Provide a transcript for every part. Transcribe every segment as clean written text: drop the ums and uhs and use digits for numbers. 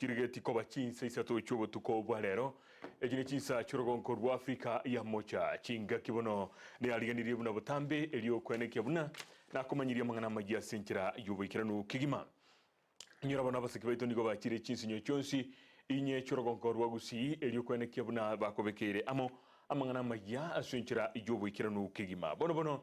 chirigeti koba chinsa isato chi'obotuko bwa rero, echi ne chinsa chi'orogonko rwa Afrika ya Mocha. Chingaki bono neyariganirie buna botambe, erio kwenekia buna nakomanyirie amang'ana amayia ase enchera y'oboikeranu kegima. Inyora bono abasike baito nigo bachire chinsinyo chionsi inye chi'orogonko rwa Gusii, erio kwenekia buna bakobekeire amo amang'ana amayia ase enchera y'oboikeranu kegima. Bono bono,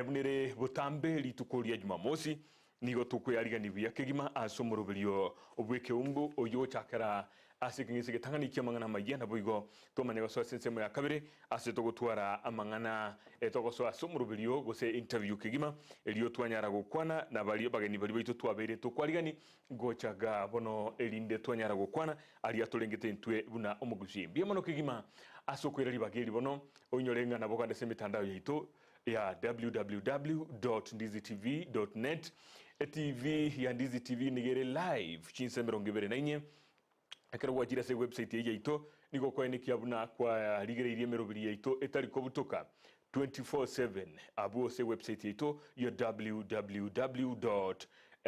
buna ere botambe rituko ria Jumamosi, Nigo tokweyarigania buya kegima ase omoroberio bw'ekeumbu oyio gochakera ase ekeng'ese egetang'ani ki'amang'ana amayia, naboigo twamanya gosoa ase ensemo ya kabere ase togotwara amang'ana togosoa ase omoroberio gose interview kegima, erio twanyara gokwana na baria abageni baria baito twabeire tokwarigani gocha igaa bono erinde twanyara gokwana aria torengete intwe buna omogusii. Mbuya mono kegima ase okoira ribaga eri bono oinyore ng'a nabo ogende ase emetandao yaito ya www.ndizitv.net. Etv ya Ndizi TV nigo ere live chinsa 24. Ekero gwachire ase ewebsite eye yaito, nigo okoenekia buna kwarigereirie emeroberi yaito etari kobutoka 24/7 abwo ase ewebsite yaito ya www.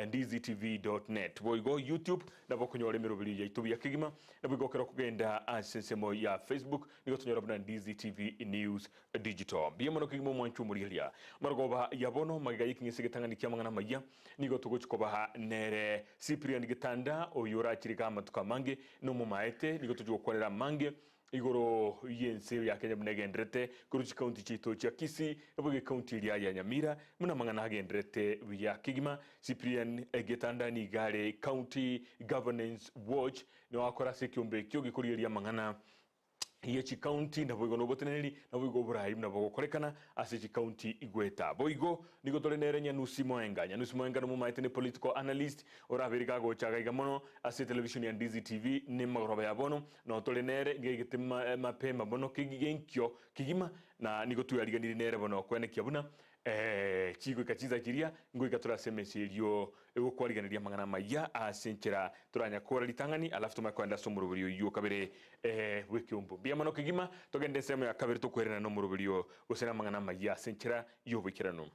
ndizitv.net. Boigo YouTube nabo okonyora emeroberio yaito buya kegima, naboigo ekero okogenda ase ensemo ya Facebook nigo tonyora buna Ndizi TV News Digital. Mbuya mono kegima omwanchwa omorigereria. Marogoba ya bono magega y'eking'ese egetang'ani ki'amang'ana amayia nigo togochia kobaha nere Cyprian Gitanda oyo orachire iga amatuko amange nomomaete nigo tochia gokwanera amange igoro y'ense ya Kenya buna egenderete korwa chikaunti chiaito chia Kisii naboigo ekaunti eria ya Nyamira buna amang'ana agenderete buya kegima. Cyprian Gitanda nigo are County Governance Watch nigo agokora ase ekiombe ekio gekorigereria amang'ana ye chikaunti, naboigo noboteneneri, naboigo oboraai buna bogokorekana ase chikaunti igweta. Boigo nigo tore nere Nyanusi Moenga. Nyanusi Moenga nomomaete ne political analyst orabere gagocha agaiga mono ase television ya Ndizi TV nemagoroba ya bono noo tore nere nigo aigete mapema mono genkio kegima na nigo tweariganirie nere bono koenekia buna Chigoika chinsa chiria, ngoika tore ase emesa erio egokwariganeria amang'ana amaya ase enchera toranyakora ritang'ani, alafu tomanye kogenda ase omoroberio oyio o kabere bw'ekeombe. Mbuya mono kegima, togende ensemo ya kabere tokoirana nomoroberio gose namang'ana amaya ase enchera y'oboikeranu.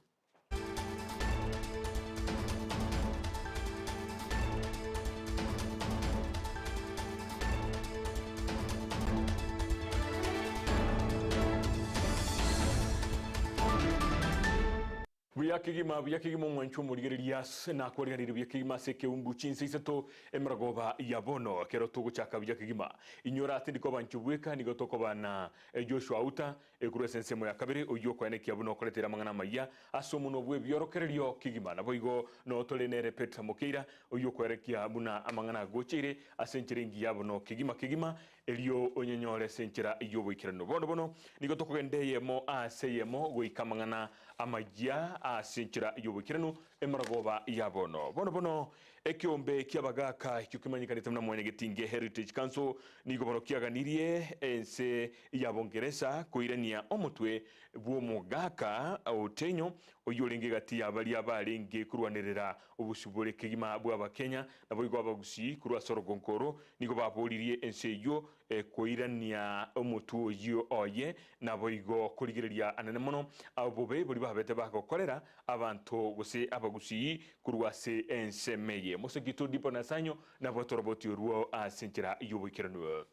Buya kegima, buya kegima omwanchwa omorigereria ase nakwariganirie buya kegima ase ekeumbu chinsa isato emerogoba ya bono ekero togochaka buya kegima. Inyora tindi koba inche bweka nigo tokoba na Joshua Auta ekorwa ase ensemo ya kabere oyio okoenekia buna okoretera amang'ana amayia ase omonwa bw'ebiorokererio kegima. Naboigo noo tore nere Peter Mokeira oyio okoerekia buna amang'ana agocheire ase enchera engiya bono kegima kegima Erio onyenyore ase enchera y'oboikeranu. Bono bono nigo tokogenda eyemo ase eyemo goika amang'ana amayia ase enchera y'oboikeranu emaragoba ya bono. Bono bono ekeombe ki'abagaaka ekio kemanyekanete buna Mwanyagetinge Heritage Council nigo bono kiaganirie ense ya Bongeresa koirania omotwe bw'omogaka Otenyo oyio orenge gati ya baria barenge korwanerera obosibore kegima bw'Abakenya naboigo Abagusii korwa ase orogongo oro Nigo baboririe ense eyio koirania omotwe oyio oye, naboigo korigereria anene mono obobe boria babete bagokorera abanto gose abagusii korwa ase ensemo eye. Moseki Todipo Nasanyo nabwate oroboti orwo ase enchera y'oboikeranu.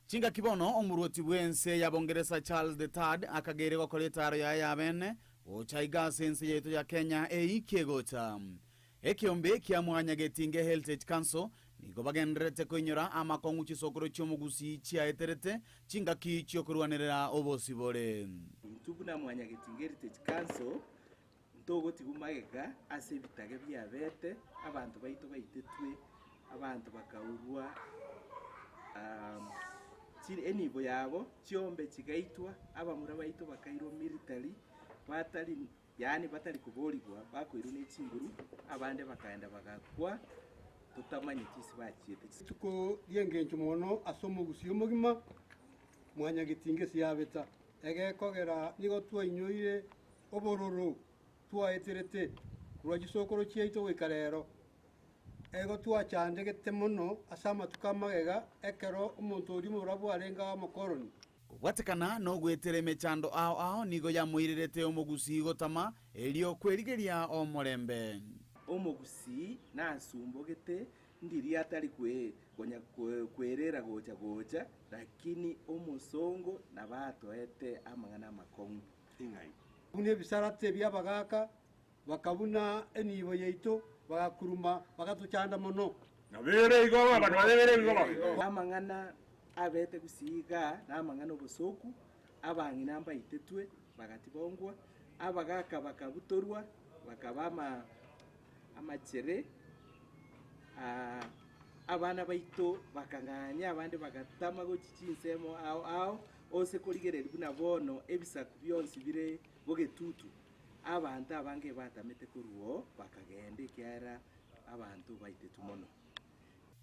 Chingaki bono omorwoti bw'ense ya Bongeresa Charles the Third akageire gokora etaaro yaye y'abene Gocha iga ase ense yaito ya Kenya eiki egocha. Ekeombe kia Mwanyagetinge Heritage Council nigo bagendererete koinyora amakong'u chisokoro chi'omogusii chiaeterete chingaki chi'okorwanerera obosibore. Intwe buna Mwanyagetinge Heritage Council ntogotigwa magega ase ebitage biabete, abanto baito baitetwe, abanto bakaurwa enibo yabo, chiombe chigaitwa, abamura baito bakairwa military, batari yaani batari koborigwa, bakoirwa ne chinguru, abande bakaenda bagakwa totamanyeti ase bachiete. Rituko ri'engencho mono ase omogusii omogima, Mwanyagetinga esiabeta, egekogera nigo twainyoire obororo twaeterete korwa chisokoro chiaito goika rero. Igo twachandegete mono ase amatuko a magega ekero omonto oria omorabu arenge omokoroni. Kobwatekana nogwetera emechando ao ao nigo yamoirerete omogusii gotama, erio kwerigeria omorembe. Omogusii nasumbogete ndiria atari konya kwerera gocha gocha, lakini omosongo nabo atoete amang'ana amakong'u. Ing'ai? Buna ebisarate bi'abagaaka bakabuna enibo yaito, bagakuruma, bagatochanda mono. Amang'ana abete gusii igaa namang'ana obosoku, abang'ina mbaitetwe bagatibongwa, abagaaka bakabutorwa bakaba amachere, abana baito bakang'anya, abande bagatama gochia chinsemo ao ao, ose korigereria buna bono ebisaku bionsi bire bogetutu. Abanto abange batamete korwa oo bakagenda, ekiagera abanto baitetwe mono.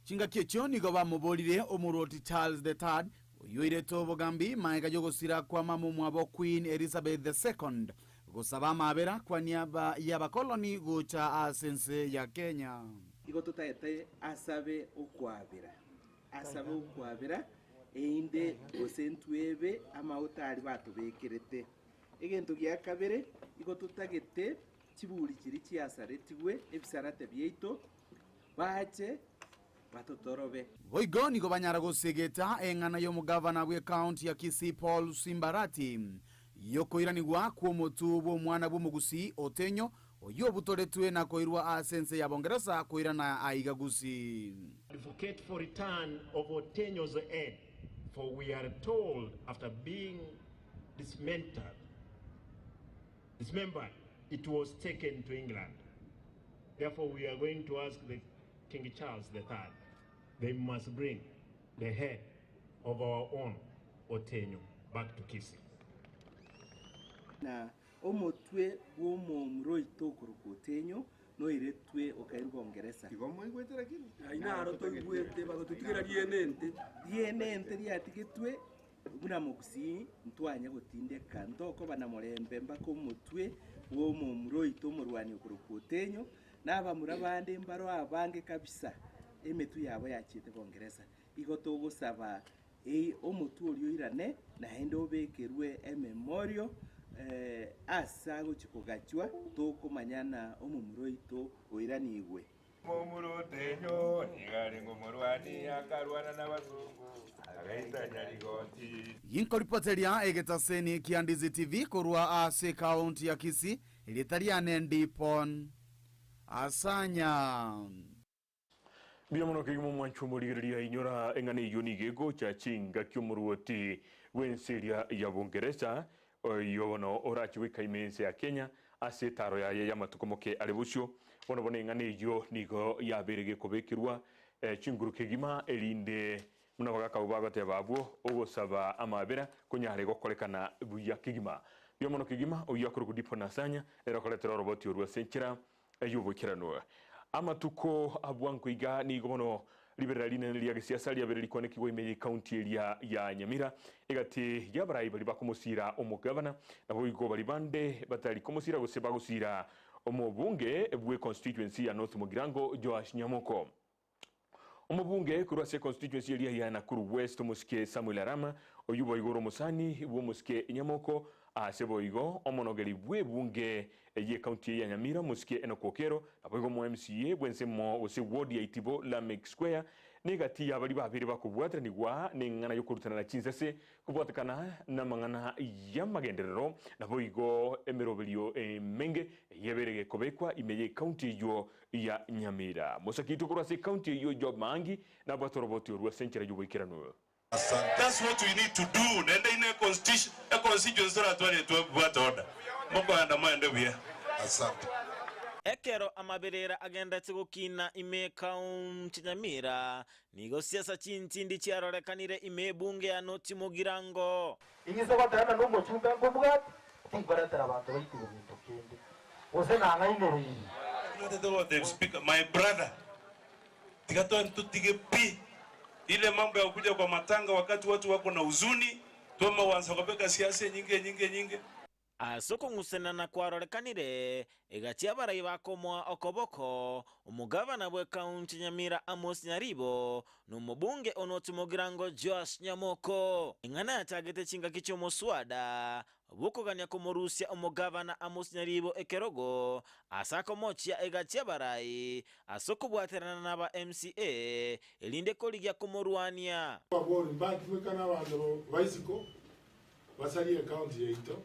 Chingaki echio nigo bamoborire omorwoti Charles the Third, oyio oirete obogambi magega y'ogosira kwa mama omwabo Queen Elizabeth the Second, gosaba amaabera kwa niaba y'abakoloni gocha ase ense ya Kenya. Igo totagete asabe okwabera, asabe okwabera, erinde gose ntwebe amauta aria batobekerete. Egento gia kabere, igo totagete chiburi chiria chiasaretigwe ebisarate biaito, bache batotorobe. Boigo nigo banyara gosegeta eng'ana y'omogavana bw'ekaunti ya Kisii Paul Simbarati y'okoiranigwa kw'omotu bw'omwana bw'omogusii Otenyo oyio obutoretwe na koirwa ase ense ya Bongeresa koirana aiga Gusii. Advocate for return of Otenyo's head for we are told after being dismantled, dismembered, it was taken to England. Therefore, we are going to ask the King Charles III, they must bring the head of our own Otenyo back to Kisii. Na omotwe bw'omomura oito okorokwa Otenyo noiretwe okairwa Bongeresa. Igo moigwete lakini? Ayio naro toigwete, bagotutigeria riene ente. Riene ente riatigetwe Buna mogusii ntwanye gotindeka, ntokoba na morembe mpaka omotwe bw'omomura oito omorwani okorokwa Otenyo, na abamura bande mbaro abange kabisa emetwe yabo yachiete Bongeresa. Igo togosaba ei omotwe oria oirane naende obekerwe ememorio ase agochia kogachwa tokomanya na omomura oito oiranigwe. Momura Otenyo nigo arenge omorwani, akarwana nabasongo, agaita Nyarigoti. Ginkoripoteria egetaseni kia Ndizi TV korwa ase ekaunti ya Kisii, erieta riane Ndipon Asanya. Mbuya mono kegima omwanchwa omorigereria inyora eng'ana eyio nigo egocha chingaki omorwoti bw'ense eria ya Bongeresa Oyio bono orache goika ime y'ense ya Kenya ase etaaro yaye y'amatuko moke are bosio. Bono bono eng'ana eyio nigo yabeire gekobekerwa chinguru kegima, erinde buna abagaka abwo bagoteba abwo, ogosaba amaabera konyare gokorekana buya kegima. Mbuya mono kegima, oyio akorokwa Dipo Nasanya, nere okoretera oroboti orwo ase enchera y'oboikeranu. Amatuko a bwango iga nigo bono riberera rinene ria gesiasa riabeire rikwanekigwa ime y'ecounty eria ya Nyamira egati y'abarai baria bakomosiira omogavana naboigo baria bande batari komosiira gose bagosiira omobunge bwe constituency ya North Mugirango Joash Nyamoko. Omobunge korwa ase econstituency eria ya Nakuru West omosike Samuel Arama, oyio boigo ore omosani bw'omosike Nyamoko, ase boigo omonogeri bw'ebunge y'ecounty eye ya Nyamira omosike Enock Okero, naboigo omo MCA bw'ensemo gose ward ya Itibo Lameck Square, negati ya baria babere bakobwateranigwa neng'ana yokorutanana chinsase Kobwatekana namang'ana y'amagenderero, naboigo emeroberio emenge eyebeire gekobekwa ime y'ecounty eyio ya Nyamira. Mosakitwe korwa ase ecounty eyio Job Maangi nabwate oroboti orwo ase enchera y'oboikeranu. That's what we need to do naende ine econstituency toratware twebwate order. Mokoenda moende buya. Asante. Ekero amaberera agenderete gokina ime ekaunti Nyamira, Nigo siasa chintindi chiarorekanire ime ebunge ya Noti-Mugirango. Ing'ise goteba ng'a nomochumbe nkobwate, tinkoretera abanto baitigwe gento kende, gose nang'ainereirie. Totete gotebia speaker, my brother, tiga twende totige pi ile mambo ya kuja kwa matanga wakati watu wako na huzuni, twama kwanza kobeka siasa enyinge enyinge enyinge. Ase okong'usanana kwarorekanire, egachia abarai bakomoa okoboko, omogavana bw'ekaunti Nyamira Amos Nyaribo, na omobunge o North Mugirango Joash Nyamoko. Eng'ana yachagete chingaki chi'omoswada bw'okogania komorusia omogavana Amos Nyaribo ekerogo ase akomochia egachia abarai ase okobwaterana naba MCA erinde korigia komorwania. Ababori mbakigwekana abanto ba isiko Basarie ecounty yaito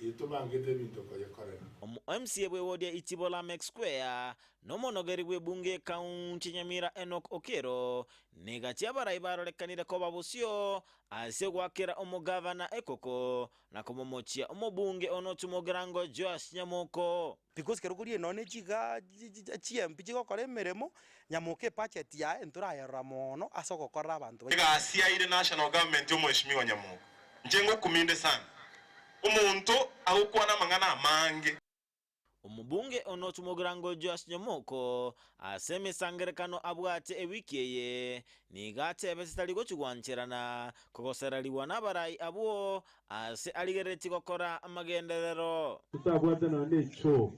eye tobangete ebinto koyekorera. Omo MCA bw'ewodi ya Ichibo Lameck Square na omonogeri bw'ebunge y'ekaunti ya Nyamira Enock Okello negachi abarai barorekanire koba bosio ase ogoakera omogavana ekoko na komomochia omobunge o North Mugirango Joash Nyamoko. Because kero koria nonye chiga chiempi chigokora emeremo, nyamoka ebudget yaye ntorayerora mono ase ogokorera abanto baito. Egasi aire national government omweshimiwa Nyamoka. Inche ngokuminde sana. Omonto agokwana amang'ana amange. Omobunge o North Mugirango Joash Nyamoko ase emesangerekano abwate ewiki eye nigo atebete tari gochia gwancherana kogosererigwa nabarai abwo ase arigereretie gokora amagenderero. Totabwate nonya ne choo.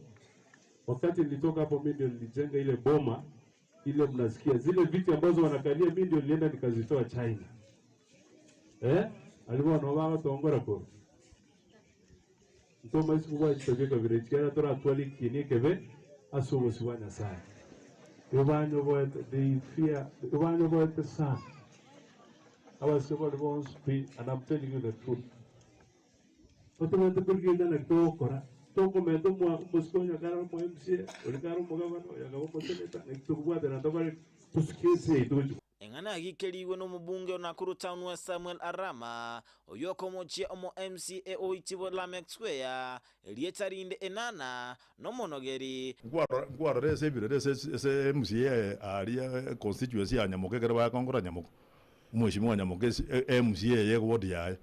Wakati nilitoka hapo mi ndio nilijenga ile boma ile mnasikia. Zile viti ambazo wanakalia mi ndio nilienda nikazitoa China. Eh? Alikuwa no bagotongora korwa. Ntoma ase kobwachitokia ekabira ekiagera toratware ekieni ekebe ase obosio bwa Nyasae. Ebanyoboete, they fear, ebanyoboete sana. Abasio baria bonsi pi, and I'm telling you the truth. Totobwenerete korigereria naki togokora, tokomenta omwa omosike oyo kare omo MCA, oria kare omogabana, oyo akaba omoseneta, naki tokobwaterana tokore ki? Tosuke ense yaito gochia. Eng'ana yagikerigwe nomobunge o Nakuru Town West Samuel Arama, oyio okomochia omo MCA o Itibo Lameck Square, erieta rinde Enana, nomonogeri. Nkwarora ase ebirero ase ase MCA aria econstituency ya Nyamoka ekero bakonkora Nyamoka, omweshimiwa Nyamoka ase MCA eye eward yaye,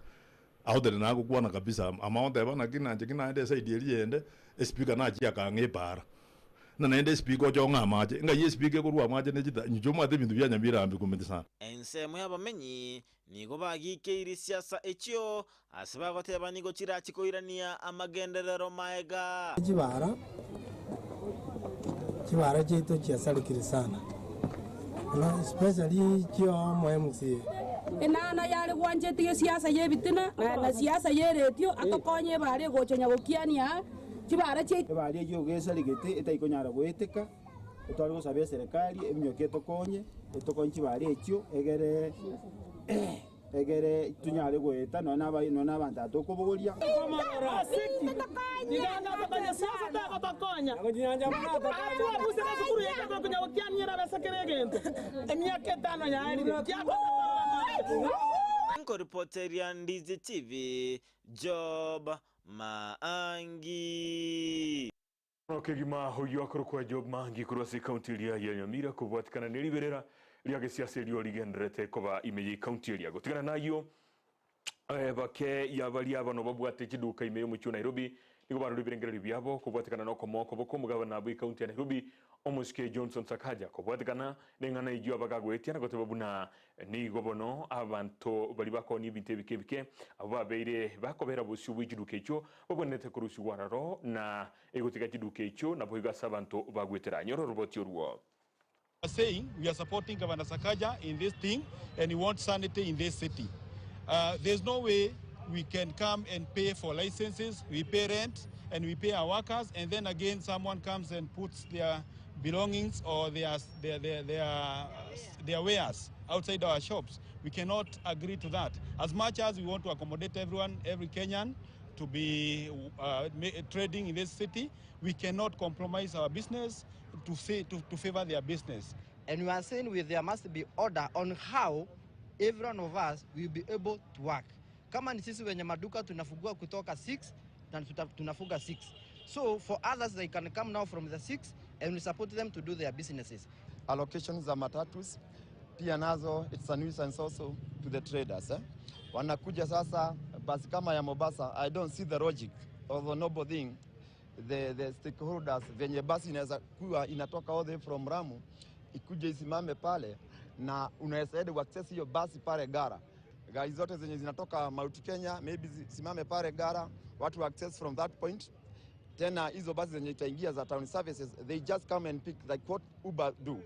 agotenena nagokwana kabisa ama goteba naki nanche ki naende eside eria eyende, espika nachie akang'a epaara. Ng'a naende espika oche ong'e amache, ng'ai espika ekorwa amache ne chita inche omanyete ebinto bia Nyamira mbikumeti sana. Ensemo y'abamenyi nigo bagikeirie siasa echio ase bagoteba nigo chirachi koirania amagenderero maega. Chibara, chibara chiaito chiasarekire sana, buna especially chia omo MCA. Enana yare gwanchetie gesiasa y'ebitina, na siasa y'eretio, atokonye ebara egocha nyagokiania aa, chibara chiaito. Ebari eyio gesaregete etaikonyara goeteka, etware gosaba eserekari eminyoke etokonye, etokonye chibari echio egere egere tonyare goeta nonya na abai nonya na abanto aba tokobogoria. Nkoripoteria Ndizi TV, Job Maangi. Bono kegima oyio akorokwa Job Maangi korwa ase ekaunti eria ya Nyamira kobwatikana neriberera ria gesiasa erio rigendererete koba ime y'ekaunti eria. Gotigana nayio bake ya baria abano babwate chiduka ime y'omochie o Nairobi nigo barure ebirengererio biabo kobwatikana nokomoa okoboko omogabana bw'ekaunti ya Nairobi Omosike Johnson Sakaja kobwatikana neng'ana eyio abagagoetia na goteba buna Nigo bono abanto baria bakoonia ebinto ebike ebike, abwo babeire bakobera bosio bwe chiduka echio, babwenerete korusigwa aroro, na egotiga chiduka echio naboigo ase abanto bagwetera. Nyora oroboti orwo. are saying we are supporting Governor Sakaja in this thing and we want sanity in this city. Uh, there's no way we can come and pay for licenses, we pay rent and we pay our workers and then again someone comes and puts their belongings or their, their, their, their, their wares outside our shops. We cannot agree to that. As much as we want to accommodate everyone, every Kenyan, to be uh, trading in this city, we cannot compromise our business to, say, to, to favor their business. And we are saying with there must be order on how every one of us will be able to work. Kama ni sisi wenye maduka tunafungua kutoka 6 na tunafunga 6. So for others they can come now from the 6 and we support them to do their businesses. Allocations za matatus pia nazo it's a nuisance also to the traders eh? Wanakuja sasa basi kama ya Mombasa, I don't see the logic of the noble thing the, the stakeholders venye basi inaweza kuwa inatoka all the way from Lamu ikuje isimame pale na unaweza enda uaccess hiyo basi pale Gara. Gari zote zenye zinatoka Mount Kenya maybe zisimame pale Gara, Watu access from that point. Tena hizo basi zenye itaingia za town services, they just come and pick like what Uber do.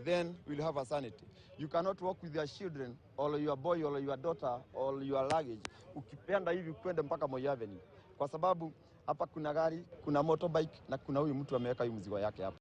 Then we'll have a sanity. You cannot walk with your children or your boy or your daughter or your luggage. Ukipenda hivi kwenda mpaka Moi Avenue. Kwa sababu hapa kuna gari, kuna motorbike na kuna huyu mtu ameweka huyu mzigo yake hapa.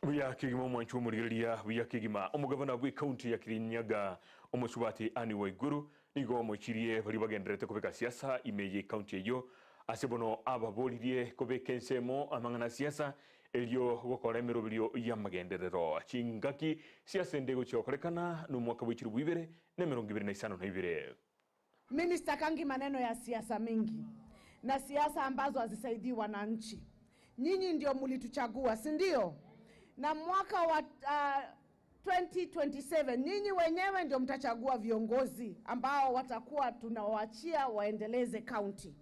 Buya kegima omwanchi omorigereria buya kegima omogavana bwe county ya Kirinyaga omosubati Anne Waiguru nigo omochirie baria bagendererete kobeka siasa ime ye county eyio ase bono ababoririe kobeka ensemo amang'ana siasa erio gokora emeroberio y'amagenderero chingaki siasa ende egochia gokorekana nomwaka bwe chilifu ibere na emerongo ibere na isano na ibere. Mimi sitakangi maneno ya siasa mingi na siasa ambazo hazisaidii wananchi. Nyinyi ndio mlituchagua, si ndio? Na mwaka wa 2027 nyinyi wenyewe ndio mtachagua viongozi ambao watakuwa tunawaachia waendeleze kaunti.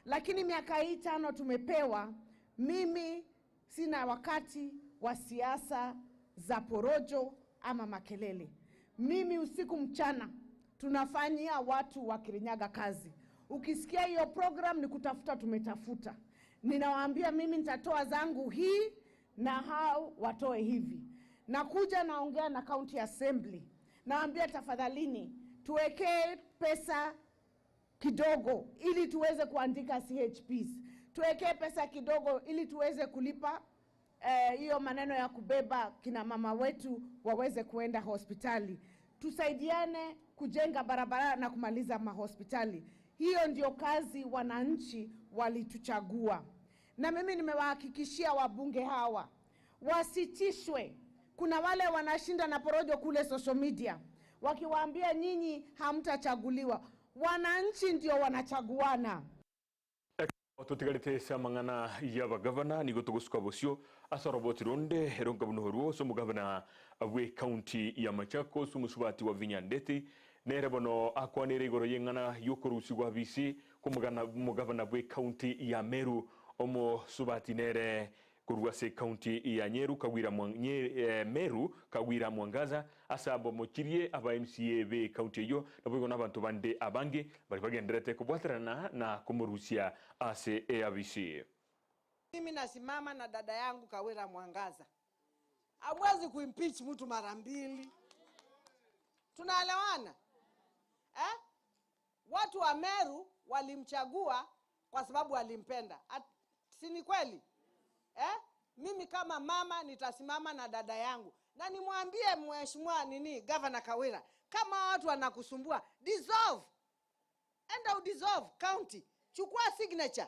Lakini miaka hii tano tumepewa, mimi sina wakati wa siasa za porojo ama makelele. Mimi usiku mchana tunafanyia watu wa Kirinyaga kazi. Ukisikia hiyo program ni kutafuta, tumetafuta. Ninawaambia mimi nitatoa zangu hii na hao watoe hivi. Nakuja naongea na county assembly, naambia tafadhalini tuwekee pesa kidogo ili tuweze kuandika CHPs, tuwekee pesa kidogo ili tuweze kulipa hiyo maneno ya kubeba kina mama wetu waweze kuenda hospitali, tusaidiane kujenga barabara na kumaliza mahospitali. Hiyo ndio kazi wananchi walituchagua, na mimi nimewahakikishia wabunge hawa wasitishwe. Kuna wale wanashinda na porojo kule social media wakiwaambia nyinyi hamtachaguliwa. Wananchi ndio wanachaguana. Totigarete ase amang'ana ya abagavana nigo togosuka bosio ase oroboti ronde ero nkabuna orwo ase omogavana bwe county ya Machakos omosubati wa Vinya Ndeti nere bono akwanire igoro y'eng'ana yokorusigwa bisi komogana omogavana bwe county ya Meru omosubati nere korwa ase county ya Nyeru Kawira Meru Kawira Mwangaza ase abamochirie aba MCA be county eyo nabo igo na abanto bande abange bari bagenderete kobwaterana na komorusia ase ABC. Mimi nasimama na dada yangu Kawira Mwangaza. Hamwezi kuimpeach mtu mara mbili. Tunaelewana? Watu wa Meru walimchagua kwa sababu walimpenda. Si ni kweli? Mimi kama mama nitasimama na dada yangu. Na nimwambie mheshimiwa nini Governor Kawira, kama watu wanakusumbua, dissolve. Enda udissolve county. Chukua signature.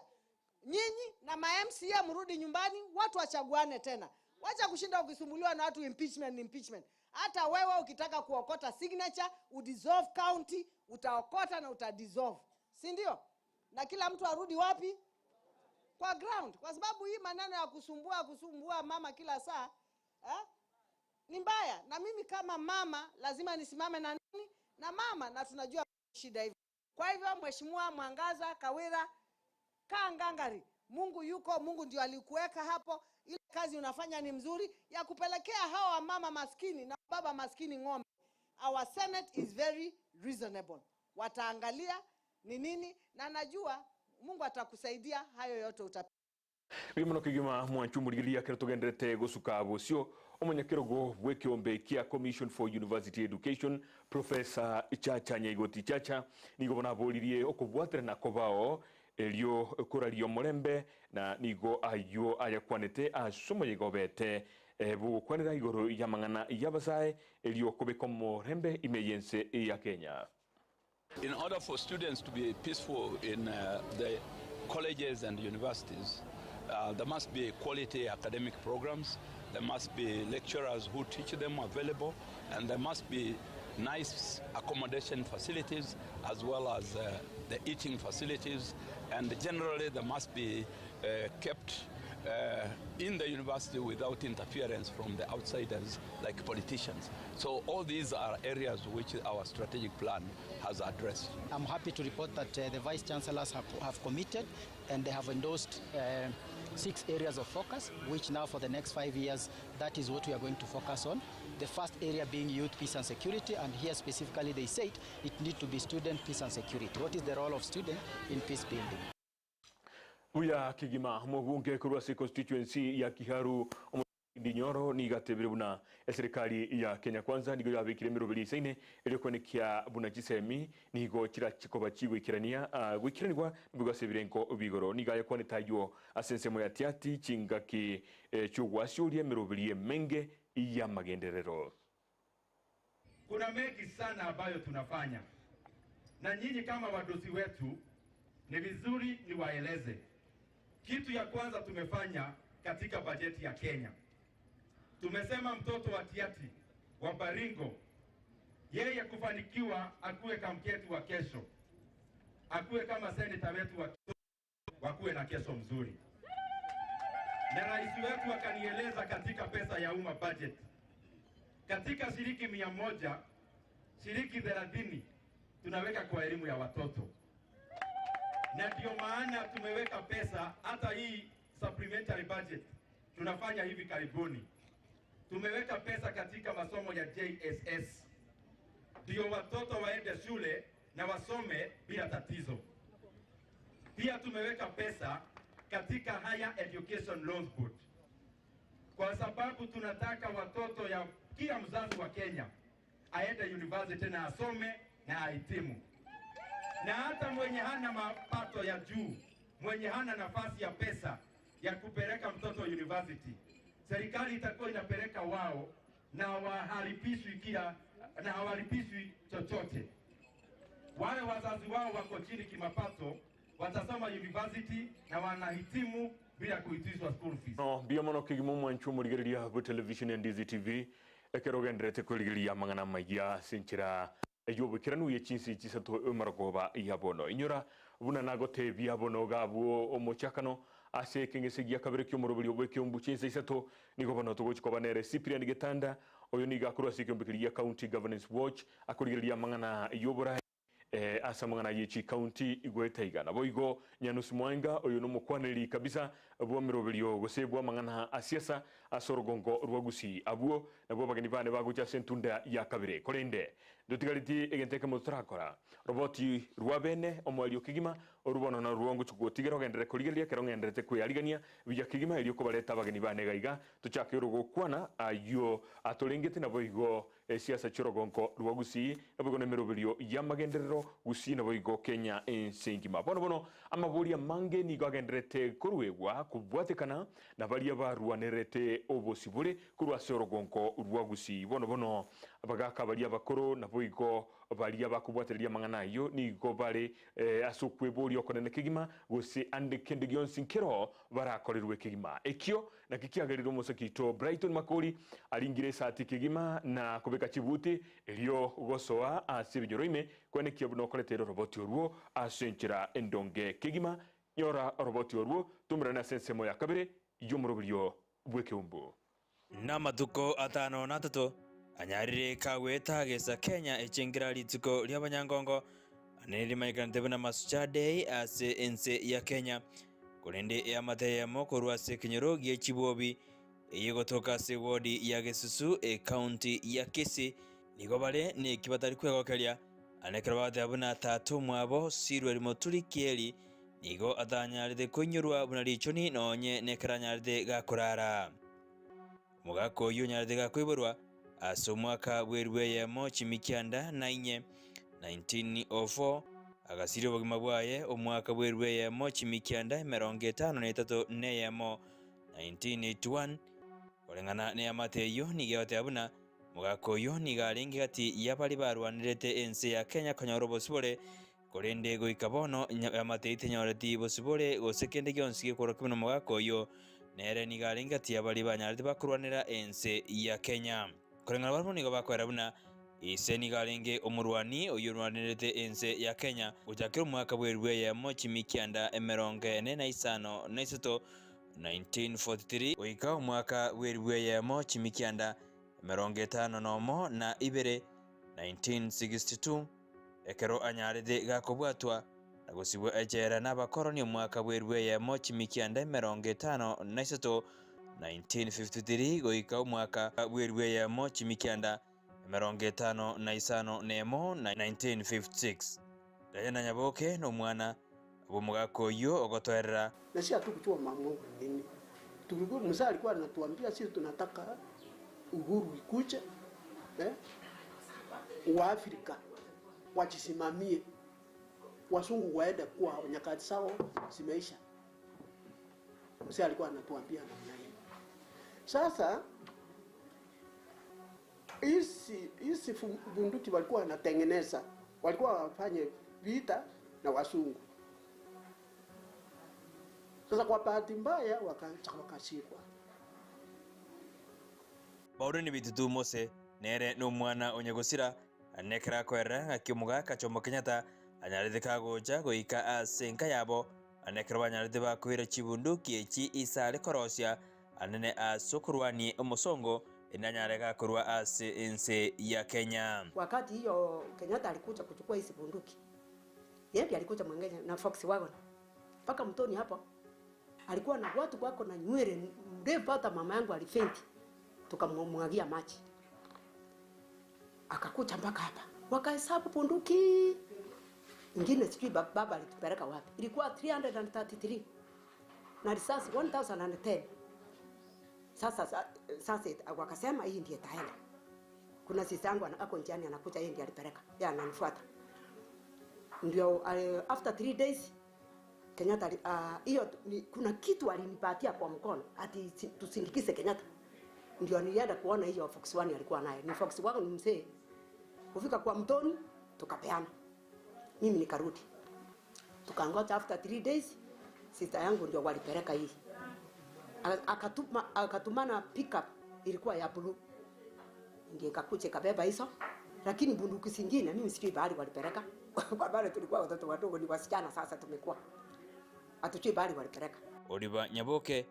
Nyinyi na ma MCA mrudi nyumbani, watu wachaguane tena. Wacha kushinda ukisumbuliwa na watu impeachment, impeachment. Hata wewe ukitaka kuokota signature, udissolve county, utaokota na utadissolve. Si ndio? Na kila mtu arudi wapi? Kwa ground. Kwa sababu hii maneno ya kusumbua mama kila saa, ni mbaya. Na mimi kama mama lazima nisimame na nani? Na mama, na tunajua shida hivi. Kwa hivyo Mheshimiwa Mwangaza Kawira, kaa ngangari. Mungu yuko, Mungu ndio alikuweka hapo. Ile kazi unafanya ni mzuri ya kupelekea hawa mama maskini na baba maskini ng'ombe. Our Senate is very reasonable. Wataangalia ni nini, na najua Mungu atakusaidia hayo yote utapita. Bimono kigima mwanchu murigiria kero tugenderete gusuka bucio omonyakerogo bw'ekiombe kia Commission for University Education Professor Chacha Nyaigoti Chacha nigo bonaboririe okobwaterana kobao erio korario morembe na nigo ayo ayakwanete ase omoyega obete bogokwanera igoro ya mang'ana y'abasae erio kobeka omorembe ime y'ense ya Kenya. In order for students to be peaceful in the colleges and universities, there must be quality academic programs, there must be lecturers who teach them available, and there must be nice accommodation facilities as well as the eating facilities, and generally there must be kept in the university without interference from the outsiders like politicians. So all these are areas which our strategic plan has addressed. I'm happy to report that the vice chancellors have committed and they have endorsed Six areas of focus, which now for the next 5 years, that is what we are going to focus on. The first area being youth, peace and security, and here specifically they said it need to be student peace and security. What is the role of student in peace building? Buya kegima omobunge korwa ase constituency ya Kiharu Ndindi Nyoro nigo atebire buna eserekari ya Kenya Kwanza nigo yabekire emeroberi eisaine erio koenekia buna chisemi nigo chirache koba chigoikerania goikeranigwa nigo ase ebirengo bi'igoro. Nigo ayekwanete ayio ase ensemo ya Tiaty chingaki chi'ogwasioria emeroberi emenge y'amagenderero. Kuna mengi sana ambayo tunafanya na nyinyi kama wadosi wetu, ni vizuri niwaeleze. Kitu ya kwanza tumefanya katika bajeti ya Kenya, tumesema mtoto wa Tiaty wa Baringo, yeye kufanikiwa akuwe kamketi wa kesho, akuwe kama seneta wetu wa wakuwe na kesho mzuri. Na rais wetu akanieleza katika pesa ya umma budget, katika shilingi 100, shilingi 30 tunaweka kwa elimu ya watoto, na ndio maana tumeweka pesa hata hii supplementary budget tunafanya hivi karibuni, tumeweka pesa katika masomo ya JSS ndio watoto waende shule na wasome bila tatizo. Pia tumeweka pesa katika Higher Education Loans Board kwa sababu tunataka watoto ya kila mzazi wa Kenya aende university na asome na ahitimu, na hata mwenye hana mapato ya juu, mwenye hana nafasi ya pesa ya kupeleka mtoto university, serikali itakuwa inapeleka wao na wahalipishwi kila na hawalipishwi chochote. Wale wazazi wao wako chini kimapato watasoma university na wanahitimu bila kuitishwa school fees. No, mbuya mono kegima omwancho omorigereria bwe television ya Ndizi TV ekero ogenderete korigereria amang'ana amaya ase enchera y'oboikeranu ye chinse chisato emarogoba ya bono. Inyora buna nagotebia bono iga abwo omochakano ase ekeng'ese gia kabere ki'omoroberio bw'ekeumbu chinse isato nigo bono togochi koba nere Cyprian Getanda oyo nigo akorwa ase ekeombe keria gia County Governance Watch akorigereria amang'ana y'oborai ase amang'ana ye chikaunti goeta iga. Naboigo Nyanusi Mwaenga oyo nomokwaneri kabisa bw'emeroberio gose bw'amang'ana a siasa ase orogongo rwa Gusii. Abwo nabwo abageni bane bagocha ase entunda ya kabere. Korende ntotigaretie egento ekemo torakora, roboti rwa bene omoerio kegima, orwo bono narwo ngochia gotigera ogenderere korigereria ekero ng'endererete kwearigania buya kegima erio kobareta abageni bane iga iga tochake orogokwana ayio atorengete naboigo Esiasa chi'orogonko rwa Gusii naboigo nemeroberio y'amagenderero Gusii naboigo Kenya ense engima. Bono bono amaboria amange nigo agendererete koruegwa kobwatekana na baria barwanerete obosibore korwa ase orogonko rwa Gusii. Bono bono abagaka baria abakoro naboigo baria bakobwatereria amang'ana ayio nigo bare ase okweboria okonene kegima gose ande kende gionsi nkero barakorerwe kegima. Ekio Naki kiagerire omoseke oito Brighton Makori aringire esati kegima na kobeka chibuti erio gosoa ase ebinyoro ime kwenekia buna okorete oroboti orwo ase enchera endonge kegima. Nyora oroboti orwo tomerane ase ensemo ya kabere y'omoroberio bw'ekeumbu. Namatuko atano na atato anyarire kagweta gesa Kenya echengera rituko ri'abanyangongo, ane rimanyekanete buna Mashujaa Day ase ense ya Kenya. Korende eamate eyemo korwa ase ekenyoro gie chibobi eyegotoka ase ewodi ya Gesusu ekaunti ya Kisii nigo bare neki batari kwegokeria ane ekero bagoteba buna tata omwabo Sirweri Moturi Kieri nigo atanyarete koinyorwa buna richoni nonye nekero anyarete gakorara. Omogaka oyio onyarete gakoiborwa ase omwaka bw'elifu eyemo chimikianda na inye, 1904, agasiria obogima bwaye omwaka bw'elifu eyemo chimikianda 51 neyemo, 1981. Koreng'ana neamate eyio nigo egoteba buna omogaka oyio nigo arenge gati y'abaria barwanerete ense ya Kenya konyora obosibore Korende goika bono eamate tenyoreti bosibore gose kende gionsi gekworokia buna omogaka oyio nere nigo arenge gati ya baria banyarete bakorwanera ense ya Kenya. Koreng'ana barabwo nigo bakoera buna ise nigo arenge omorwani oyio orwanerete ense ya Kenya gochakera omwaka bw'elifu eyemo chimikianda 43, 1943, goika omwaka bw'elifu eyemo chimikianda 52, 1962. Ekero anyarete gakobwatwa na Gosibwa echela nabakoroni omwaka bw'erua eyemo chimikianda 53, 1953 goika omwaka bw'erua eyemo chimikianda 51, 1956. Diana Nyaboke nomwana bw'omogaka oyio ogotoerera. Na sisi hatukujua mambo nini. Tulikuwa mzee alikuwa anatuambia sisi tunataka uhuru ikuje, eh? Waafrika wajisimamie, wasungu waende kwao, nyakati zao zimeisha. Mzee alikuwa anatuambia namna hiyo. Sasa hizi hizi bunduki walikuwa wanatengeneza, walikuwa wafanye vita na wasungu. Sasa kwa bahati mbaya wakashikwa. Paulo nibitutu Mose nere nomwana o nyagosira, nekero akoerera ng'aki omogaka Jomo Kenyatta anyarete kagocha goika ase enka yabo, nekero banyarete bakoira chibunduki echi ise are korosia anene ase okorwania omosongo nanyare gakorwa ase ense ya Kenya. Wakati hiyo Kenyatta alikuja kuchukua hizi bunduki, yeye ndiye alikuja mwengine na Volkswagen mpaka mtoni hapo, alikuwa na watu wako na nywele mrefu, hata mama yangu alifenti, tukamwagia maji, akakuja mpaka hapa, wakahesabu bunduki ingine, sijui baba alitupeleka wapi, ilikuwa 333 na risasi 1010. Sasa sasa wakasema hii ndiye itaenda. Kuna sisi yangu ako njiani anakuja, yeye ndiye alipeleka, yeye ananifuata. Ndio after 3 days Kenyatta hiyo uh, kuna kitu alinipatia kwa mkono ati tusindikize Kenyatta. Ndio nilienda kuona hiyo Volkswagen alikuwa naye. Ni Volkswagen ni mzee. Kufika kwa mtoni tukapeana. Mimi nikarudi. Tukangoja after 3 days sister yangu ndio walipeleka hii. Akatuma, akatumana pickup ilikuwa ya blue. Ndio ikakuja ikabeba hizo. Lakini bunduki zingine mimi sijui bahali walipeleka. Kwa bado tulikuwa watoto wadogo, ni wasichana sasa tumekuwa. Hatujui bahali walipeleka. Oliver Nyaboke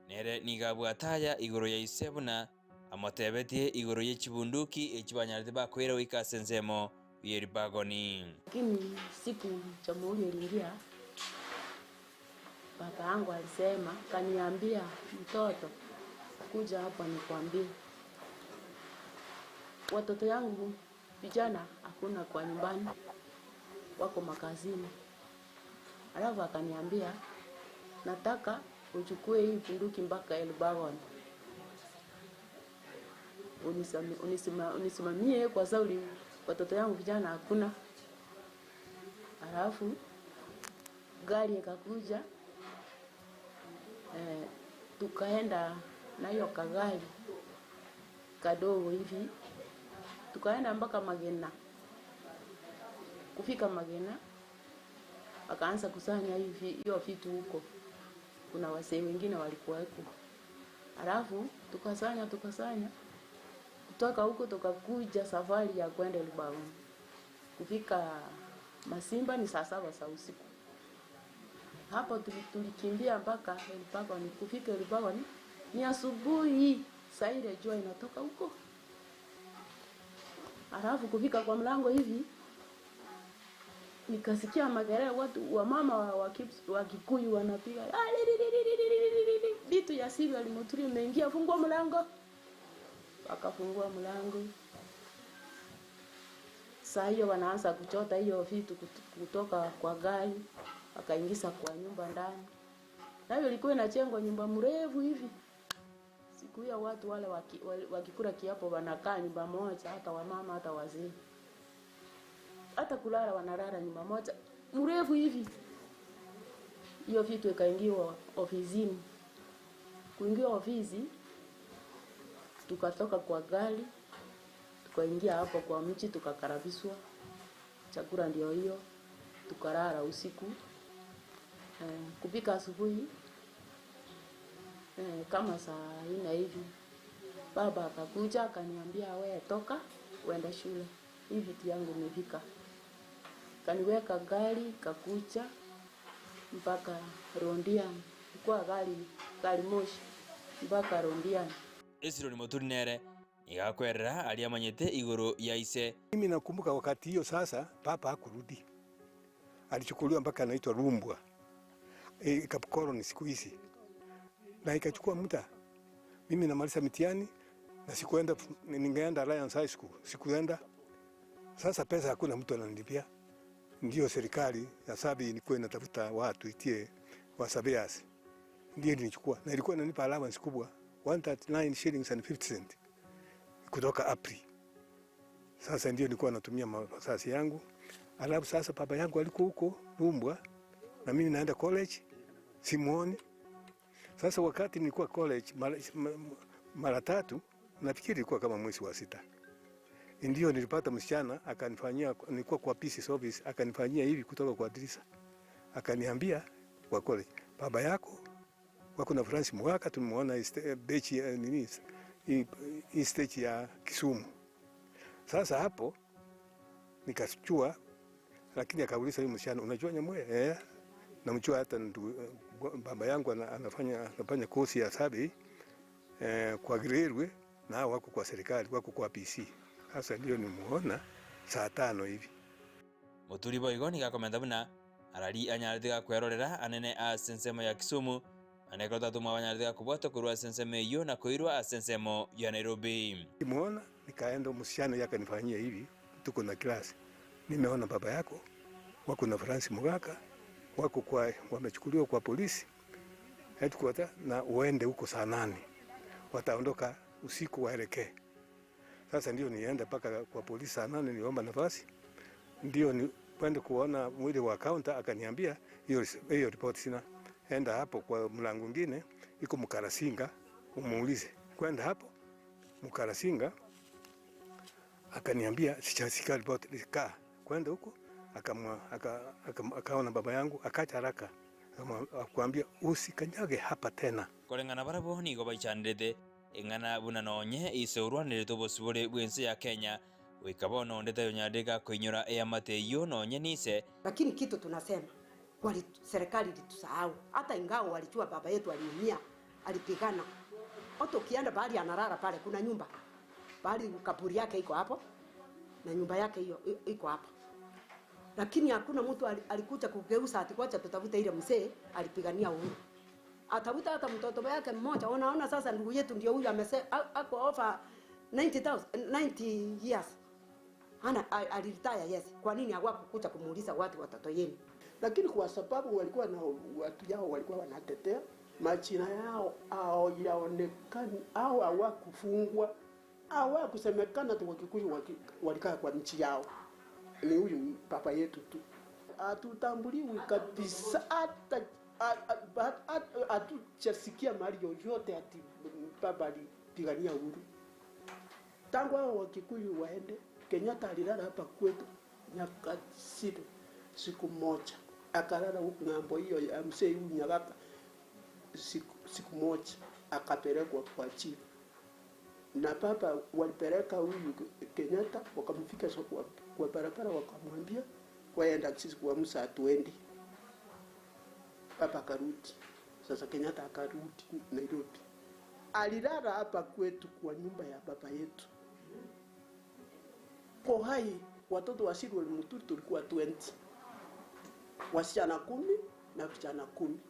nere nigabwataya igoro ya ise buna amotebetie igoro ye chibunduki echibanyarete bakoira goika ase ensemo ya Elburgon. Lakini siku jamhuri iliingia, baba yangu alisema, kaniambia, mtoto kuja hapa nikwambie, watoto yangu vijana hakuna kwa nyumbani, wako makazini. Alafu akaniambia nataka uchukue hii bunduki mpaka Elburgon unisimamie kwa sababu watoto yangu vijana hakuna. Alafu gari ikakuja, tukaenda na hiyo kagari kadogo hivi, tukaenda mpaka Magena. Kufika Magena akaanza kusanya hivi hiyo vitu huko, kuna wasee wengine walikuwa huko. Alafu tukasanya tukasanya, kutoka huko tukakuja safari ya kwenda Elburgon. Kufika Masimba ni saa 7 za usiku. Hapo tulikimbia mpaka Elburgon. Kufika Elburgon ni asubuhi, saa ile jua inatoka huko. Alafu kufika kwa mlango hivi nikasikia makelele, watu wa mama wa Kikuyu wanapiga vitu ya siri, alimoturi imeingia, fungua mlango. Wakafungua mlango. Saa hiyo wanaanza kuchota hiyo vitu kutoka kwa gari, wakaingiza kwa nyumba ndani. Na hiyo ilikuwa inajengwa nyumba mrefu hivi. Siku hiyo watu wale wakikula kiapo wanakaa nyumba moja, hata wamama hata wazee. Hata kulala wanalala nyumba moja mrefu hivi. Hiyo vitu ikaingiwa ofisini. Kuingia ofisi tukatoka kwa gari tukaingia hapo kwa mji tukakarabishwa. Chakula ndio hiyo, tukalala usiku. Kupika asubuhi kama saa 4 hivi, baba akakuja akaniambia, we toka uende shule, hii vitu yangu imefika. Kaniweka gari kakuja mpaka Londiani, kwa gari moshi mpaka Londiani. Esironi Muturi nere igakwerera aria amanyete igoro ya ise. Mimi nakumbuka wakati hiyo sasa papa hakurudi. Alichukuliwa mpaka anaitwa Rumbwa e, Kapkoron siku hizi, na ikachukua muda. Mimi namaliza mitihani na sikuenda, ningeenda Alliance High School, sikuenda. Sasa pesa hakuna mtu ananilipia, ndio serikali ya Sabi ilikuwa inatafuta watu itie wa surveyors, ndio ilinichukua na ilikuwa inanipa allowance kubwa 139 shillings and 50 cent kutoka April. Sasa ndio nilikuwa natumia masasi yangu. Alafu sasa baba yangu alikuwa huko Rumbwa na mimi naenda college, simuoni. Sasa wakati nilikuwa college mara, mara tatu nafikiri ilikuwa kama mwezi wa sita, ndio nilipata msichana akanifanyia, nilikuwa kwa peace office, akanifanyia hivi kutoka kwa dirisha, akaniambia kwa college, baba yako wako na Francis Mwaka tumemuona bechi nini hii stage ya Kisumu. Sasa hapo nikachua, lakini akauliza huyu msichana, unajua Nyamweya? Eh, namjua hata ndu, baba yangu anafanya, anafanya kosi ya survey eh, kwa Grelwe na wako kwa serikali, wako kwa PC. Sasa ndio nimuona saa tano hivi. Muturi boigo nigakomenta buna arari anyarete gakwerorera anene ase ensemo ya Kisumu anekero tatuma banyarete gakobwatwa korwa ase ensemo eywo na koirwa ase ensemo ya Nairobi. Nimuona nikaenda, msichana yake akanifanyia hivi, tuko na klasi, nimeona baba yako wako na Francis Mugaka wako kwa, wamechukuliwa kwa polisi headquarter, na uende huko saa nane, wataondoka usiku waelekee. Sasa ndio nienda mpaka kwa polisi saa nane, niomba nafasi ndio ni kwenda kuona mwili wa counter, akaniambia hiyo hiyo ripoti sina, enda hapo kwa mlango mwingine iko Mkarasinga umuulize. Kwenda hapo Mkarasinga akaniambia sijasikia ripoti, kaa kwenda huko akaona aka, aka, aka baba yangu akacha haraka akamwambia usikanyage hapa tena. Koreng'ana barabwo nigo baichanirete eng'ana buna nonye ise orwanirete obosibore bwa ense ya Kenya goika bono onde tayonyarire gakoinyora eamate eywo nonye nise. Lakini kitu tunasema wali, serikali ilitusahau, hata ingawa walijua baba yetu aliumia, alipigana. Hata ukienda pahali analala pale, kuna nyumba pahali kaburi yake iko hapo na nyumba yake hiyo iko hapo, lakini hakuna mtu alikuja kugeuza ati kwacha tutafute ile mzee alipigania uhuru, atafuta hata mtoto wake mmoja. Unaona sasa, ndugu yetu ndio huyu amese ako over 90,000 90 years ana aliretire, yes. Kwa nini hawakukuja kumuuliza watu watoto yenu? Lakini kwa sababu walikuwa na watu yao walikuwa wanatetea majina yao hayaonekani au hawakufungwa hawakusemekana tu Wakikuyu walikaa kwa nchi yao. Ni huyu baba yetu tu, hatutambuliwi kabisa, hata hatujasikia mahali yoyote ati baba alipigania uhuru. Tangu hao Wakikuyu waende, Kenyatta alilala hapa kwetu miaka sita, siku moja akalala huku ng'ambo hiyo ya mzee huyu Nyagaka siku, siku moja akapelekwa kwa chifu na baba walipeleka huyu Kenyatta, wakamfika kwa, kwa barabara wakamwambia waenda sisi kwa Musa hatuendi. Baba akarudi. Sasa Kenyatta akarudi Nairobi, alilala hapa kwetu kwa nyumba ya baba yetu. Kwa hai watoto wa Silwell Muturi tulikuwa 20 wasichana kumi na vijana kumi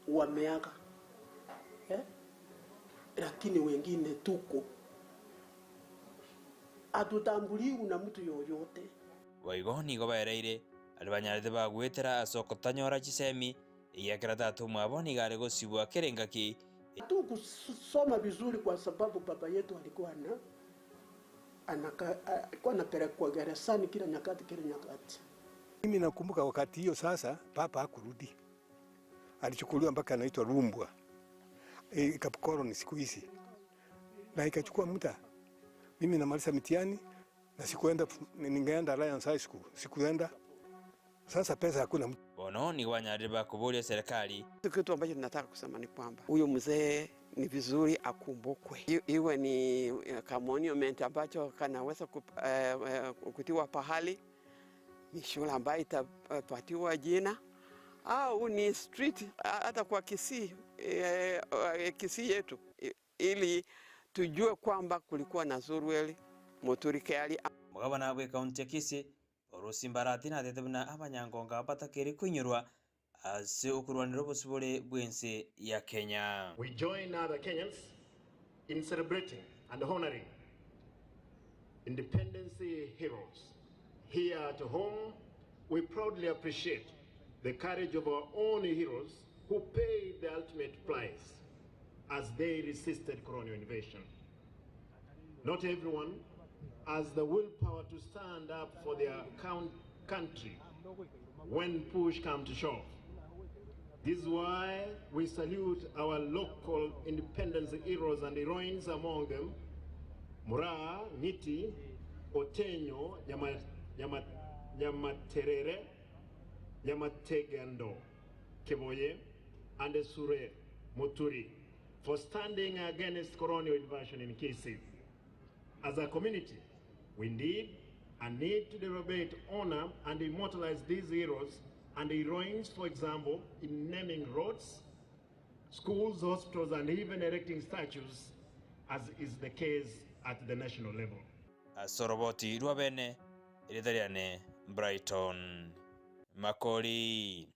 wameaga eh? Lakini wengine tuko hatutambuliwi na mtu yoyote. Boigo nigo baereire aria banyarete bagwetera ase okotanyora chisemi eyekera tata omwabo nigo are gosibwa kere engaki. Hatukusoma vizuri kwa sababu baba yetu alikuwa na anaka, alikuwa anapelekwa gerezani kila nyakati kila nyakati. Mimi nakumbuka wakati hiyo sasa papa hakurudi, alichukuliwa mpaka anaitwa Rumbwa e, Kapkoron siku hizi, na ikachukua muda. Mimi namaliza mitihani na sikuenda, ningeenda Alliance High School, sikuenda. Sasa pesa hakuna. Bono nigo banyarire bakoboria serikali. Kitu ambacho tunataka kusema ni kwamba huyu mzee ni vizuri akumbukwe, iwe ni ka monument ambacho kanaweza kutiwa pahali, ni shule ambayo itapatiwa jina au ni street hata kwa Kisii, Kisii yetu, ili tujue kwamba kulikuwa na Zuriel Muturi Kiarie. Mugabana bwa ekaunti ya Kisii Orosimbarati natete buna abanyangongo aba batakeire koinyorwa ase okorwanera obosibore bw'ense ya Kenya. We join other Kenyans in celebrating and honoring independence heroes. Here at home, we proudly appreciate the courage of our own heroes who paid the ultimate price as they resisted colonial invasion. Not everyone has the willpower to stand up for their country when push comes to shove. This is why we salute our local independence heroes and heroines among them, Mura, Ngiti, Otenyo, Nyama, Nyama, Nyamaterere, Nyamategendo, Keboye, and Sure Muturi for standing against colonial invasion in Kisii. As a community, we indeed and need to deliberate honor and immortalize these heroes and heroines, for example, in naming roads, schools, hospitals, and even erecting statues, as is the case at the national level. Ase oroboti rwa bene, erieta riane Brighton Makori.